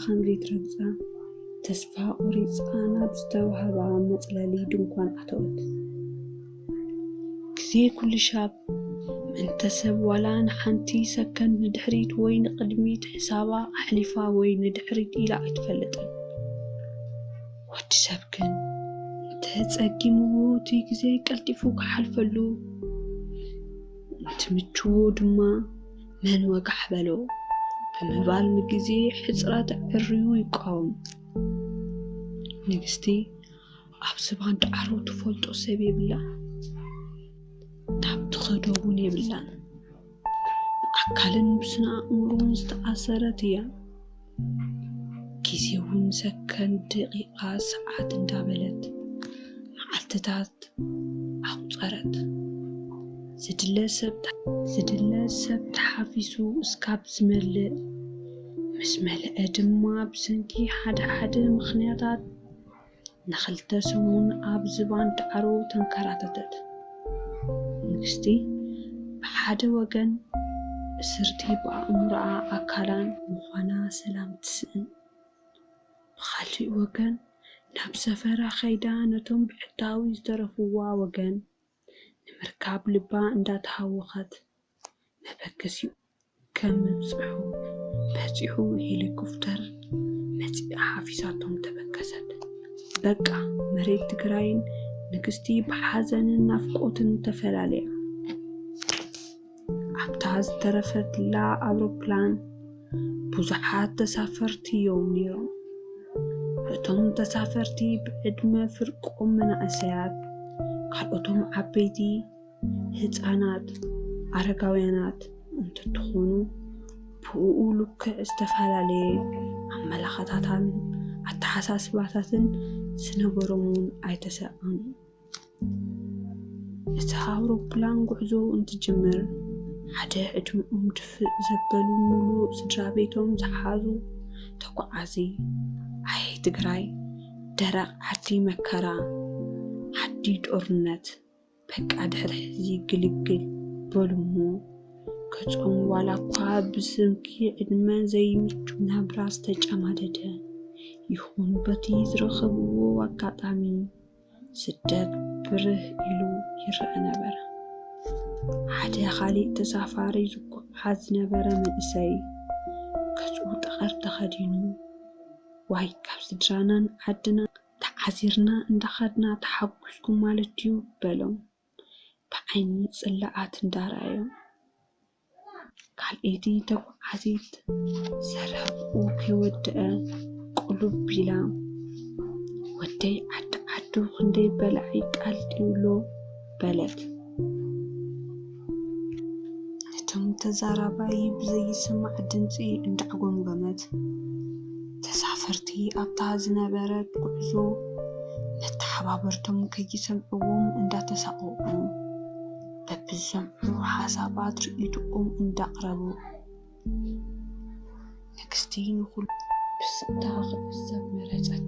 ከም ዘይትረግጻ ተስፋ ቆሪጻ ናብ ዝተዋህባ መጽለሊ ድንኳን ኣተወት። ግዜ ኩሉ ሻብ ምእንተ ሰብ ዋላ ንሓንቲ ሰከንድ ንድሕሪት ወይ ንቕድሚት ሕሳባ ኣሕሊፋ ወይ ንድሕሪት ኢላ ኣይትፈልጥን። ወዲ ሰብ ግን እንተ ጸጊምዎ እቲ ግዜ ቀልጢፉ ክሓልፈሉ፣ እንትምችዎ ድማ መን ወጋሕ በሎ ብምባል ንግዜ ሕጽረት ዕርዩ ይቃወም። ንግስቲ ኣብ ዝባን ዳዕሮ ትፈልጦ ሰብ የብላን፣ ናብ ትኸዶ እውን የብላን። ብኣካልን ብስነ ኣእምሮን ዝተኣሰረት እያ። ግዜ እውን ሰከንድ፣ ደቂቓ፣ ሰዓት እንዳበለት መዓልትታት ኣቑጸረት። ዝድለ ሰብ ተ-፣ ዝድለ ሰብ ተሓፊሱ እስካብ ዝመልእ፣ ምስ መልአ ድማ ብሰንኪ ሓደ ሓደ ምኽንያታት ንኽልተ ሰሙን ኣብ ዝባን ዳዕሮ ተንከራተተት። ንግስቲ ብሓደ ወገን እስርቲ ብኣእምሮኣ ኣካላን ምዃና ሰላም ትስእን፣ ብኻልእ ወገን ናብ ሰፈራ ከይዳ ነቶም ብሕታዊ ዝተረፍዋ ወገን ንምርካብ ልባ እንዳተሃወኸት፣ መበገሲኡ ከም ምብጽሑ በጺሑ ሄሊኮፕተር መጺኣ ሓፊሳቶም ተበገሰት። በቃ መሬት ትግራይን ንግስቲ ብሓዘንን ናፍቆትን ተፈላለያ። ኣብታ ዝተረፈትላ ኣውሮፕላን ብዙሓት ተሳፈርቲ እዮም ነይሮም። እቶም ተሳፈርቲ ብዕድመ ፍርቆም መናእሰያት፣ ካልኦቶም ዓበይቲ፣ ህፃናት፣ ኣረጋውያናት እንትትኾኑ፣ ብኡ ልክዕ ዝተፈላለየ ኣመላኻታታን ኣተሓሳስባታትን ዝነበሮም እውን ኣይተሰኣኑን። እቲ ኣውሮፕላን ጉዕዞ እንትጅምር፣ ሓደ ዕድሚኦም ድፍእ ዘበሉ ሙሉእ ስድራ ቤቶም ዝሓዙ ተጓዓዚ፣ ኣይ ትግራይ፣ ደረቕ ዓዲ መከራ፣ ዓዲ ጦርነት፣ በቃ ድሕሪ ሕዚ ግልግል በሉ እሞ፣ ገጾም ዋላ እኳ ብሰንኪ ዕድመ ዘይምቹ ናብራ ዝተጨማደደ ይኹን፣ በቲ ዝረኸብዎ ኣጋጣሚ ስደት ብርህ ኢሉ ይረአ ነበረ። ሓደ ካሊእ ተሳፋሪ ዝጓዓዝ ዝነበረ መንእሰይ፣ ገጹ ጠቐር ተኸዲኑ፣ ዋይ፣ ካብ ስድራናን ዓድና ተዓዚርና እንዳኸድና ተሓጒስኩም ማለት ድዩ? በሎም ብዓይኒ ጽልኣት እንዳረኣዮም። ካልኣይቲ ተጓዓዚት ዘረብኡ ከይወደአ ቁልብ ኢላ፣ "ወደይ ዓዲ ዓዱ ክንደይ በላዒ ቃል ድዩ ኣሎ?" በለት። ነቶም ተዛራባይ ብዘይስማዕ ድምጺ እንዳዓጎምጎመት፣ ተሳፈርቲ ኣብታ ዝነበረት ጉዕዞ መተሓባበርቶም ከይሰምዕዎም እንዳተሳቐቑ፣ በብዝሰምዑ ሓሳባት ርእይቶኦም እንዳቕረቡ፣ ንግስቲ ንኹሉ ብስቕታ ክትዕዘብ መረጸት።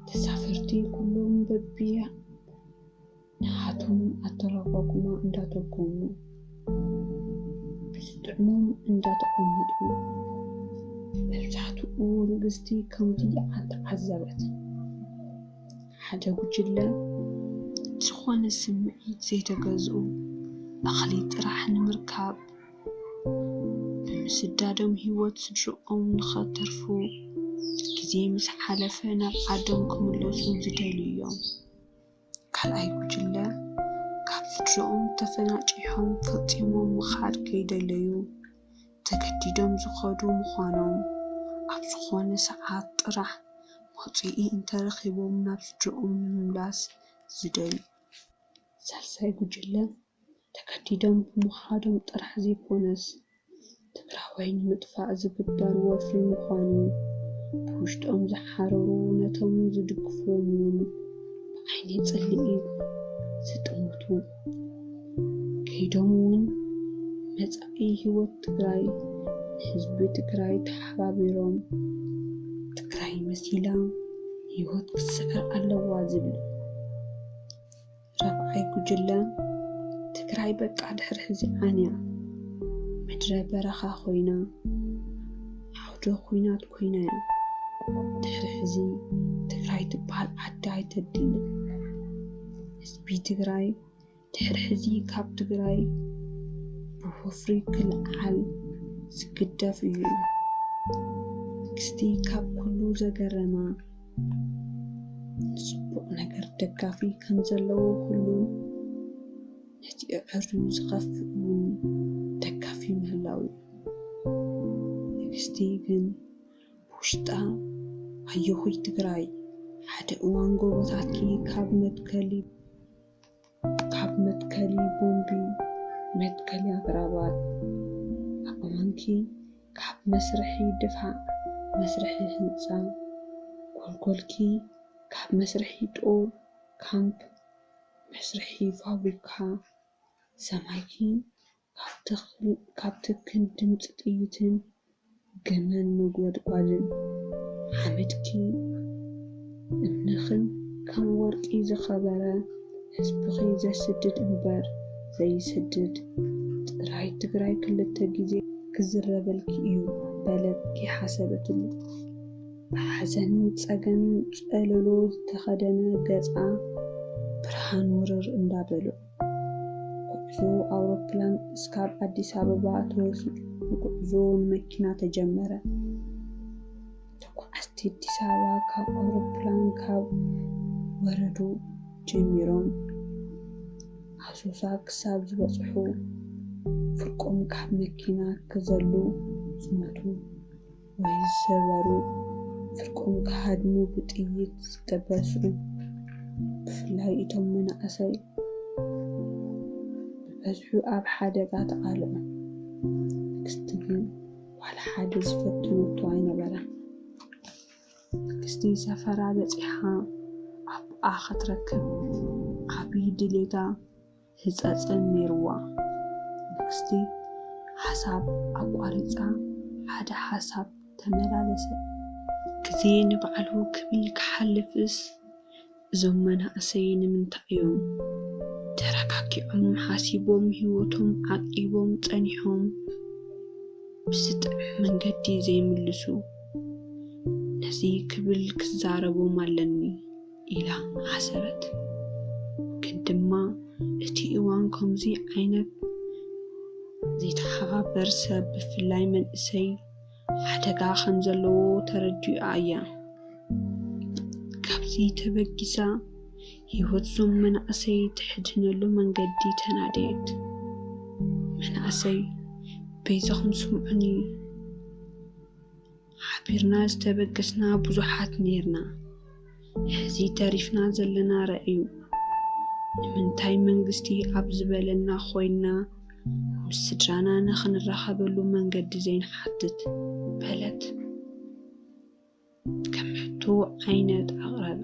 ተሳፈርቲ ኩሎም በቢ ንሓቶም ኣተረጓጉማ እንዳተርጎሙ፣ ብዝጥዕሞም እንዳተቐመጡ፣ መብዛሕትኡ ንግስቲ ከምዚ ተዓዘበት። ሓደ ጉጅለ ዝኾነ ስምዒት ዘይተገዝኡ፣ እኽሊ ጥራሕ ንምርካብ ብምስዳዶም ህይወት ስድርኦም ንኸተርፉ፣ ግዜ ምስ ሓለፈ ናብ ዓዶም ክምለሱ ዝደልዩ እዮም። ካልኣይ ጉጅለ፣ ካብ ስድርኦም ተፈናጪሖም ፈጺሞም ምኻድ ከይደለዩ፣ ተገዲዶም ዝኸዱ ምዃኖም፣ ኣብ ዝኾነ ሰዓት ጥራሕ መውጽኢ እንተረኺቦም ናብ ስድርኦም ንምምላስ ዝደልዩ። ሳልሳይ ጉጅለ፣ ተገዲዶም ብምኻዶም ጥራሕ ዘይኮነስ፣ ትግራዋይ ንምጥፋእ ዝግበር ወፍሪ ምዃኑ ብውሽጦም ዝሓረሩ፣ ነቶም ዝድግፍዎም እውን ብዓይኒ ጽልኢ ዝጥምቱ፣ ከይዶም እውን መጻኢ ህይወት ትግራይ፣ ንህዝቢ ትግራይ ተሓባቢሮም፣ ትግራይ መሲላ ህይወት ክትስዕር ኣለዋ ዝብሉ። ራብዓይ ጉጅለ፣ ትግራይ በቃ ድሕሪ ሕዚ ዓንያ ምድረ በረኻ ኮይና፣ ዓውዲ ዶ ኲናት ኮይና እያ። ድሕሪ ሕዚ ትግራይ ትበሃል ዓዲ ኣይተድልን። ህዝቢ ትግራይ ድሕሪ ሕዚ ካብ ትግራይ ብወፍሪ ክልዓል ዝግደፍ እዩ። ንግስቲ ካብ ኩሉ ዘገረማ ንፅቡቕ ነገር ደጋፊ ከም ዘለዎ ኩሉ ነቲ ኣዐርዩ ዝኸፍእ እውን ደጋፊ ምህላው እዩ። ንግስቲ ግን ብውሽጣ ኣየኹይ ትግራይ ሓደ እዋን ጎቦታትኪ ካብ መትከሊ ካብ መትከሊ ቦምቢ መትከሊ ኣግራባት ኣእዋንኪ ካብ መስርሒ ድፋዕ መስርሒ ህንፃ ጎልጎልኪ ካብ መስርሒ ጦር ካምፕ መስርሒ ፋብሪካ ሰማይኪ ካብ ትኽን- ካብ ትክን ድምፂ ጥይትን ግመን ነጎድጓድን ሓመድኪ እምንኽን ከም ወርቂ ዝኸበረ ህዝብኺ ዘስድድ እምበር ዘይሰድድ ጥራይ ትግራይ ክልተ ግዜ ክዝረበልኪ እዩ በለት ከይሓሰበትሉ። ብሓዘንን ፀገምን ፀለሎ ዝተኸደነ ገፃ ብርሃን ውርር እንዳበሎ። ጉዕዞ ኣውሮፕላን እስካብ ኣዲስ ኣበባ ተወሲዱ ጉዕዞ ንመኪና ተጀመረ። ተጓዓዝቲ ኣዲስ ኣበባ ካብ ኣውሮፕላን ካብ ወረዱ ጀሚሮም ኣሶሳ ክሳብ ዝበፅሑ ፍርቆም ካብ መኪና ክዘሉ ዝሞቱ ወይ ዝሰበሩ ፍርቆም ክሃድሙ ብጥይት ዝተበስዑ ብፍላይ እቶም መናእሰይ ብበዝሑ ኣብ ሓደጋ ተቓልዑ። ንግስቲ ግን ዋላ ሓደ ዝፈተነቶ ኣይነበረን። ንግስቲ ሰፈራ በፂሓ ኣቦኣ ክትረክብ ዓብዪ ድሌታ ህፀፅን ነይርዋ። ንግስቲ ሓሳብ ኣቋሪፃ ሓደ ሓሳብ ተመላለሰ። ግዜ ንባዕሉ ክብል ክሓልፍስ እዞም መናእሰይ ንምንታይ እዮም ተረካኪዖም ሓሲቦም ህይወቶም ዓቂቦም ጸኒሖም ብዝጥዕም መንገዲ ዘይምልሱ? ነዚ ክብል ክዛረቦም ኣለኒ ኢላ ሓሰበት። ግን ድማ እቲ እዋን ከምዚ ዓይነት ዘይተሓባበር ሰብ ብፍላይ መንእሰይ ሓደጋ ከም ዘለዎ ተረዲኣ እያ። ካብዚ ተበጊሳ ህይወት ዞም መናእሰይ ትሕድነሉ መንገዲ ተናደየት። መናእሰይ በይዛኹም ስምዑኒ፣ ሓቢርና ዝተበገስና ብዙሓት ነይርና። ሕዚ ተሪፍና ዘለና ረኣዩ። ንምንታይ መንግስቲ ኣብ ዝበለና ኮይንና ምስ ስድራና ንኽንራኸበሉ መንገዲ ዘይንሓትት? በለት ከም ሕቶ ዓይነት ኣቕረበ።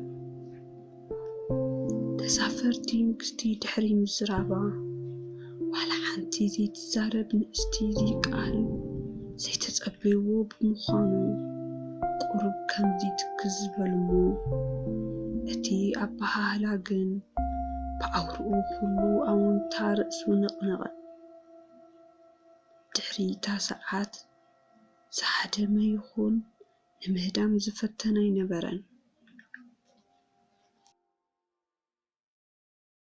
ተሳፈርቲ ንግስቲ ድሕሪ ምዝራባ ዋላ ሓንቲ ዘይትዛረብ ንእሽቲ ቃል ዘይተጸበይዎ ብምዃኑ ቁሩብ ከምዚ ትክዝ በሉሞ። እቲ ኣበሃህላ ግን ብኣውርኡ ኩሉ ኣወንታ ርእሱ ነቕነቐ። ድሕሪ እታ ሰዓት ዝሃደመ ይኹን ንምህዳም ዝፈተነ ኣይነበረን።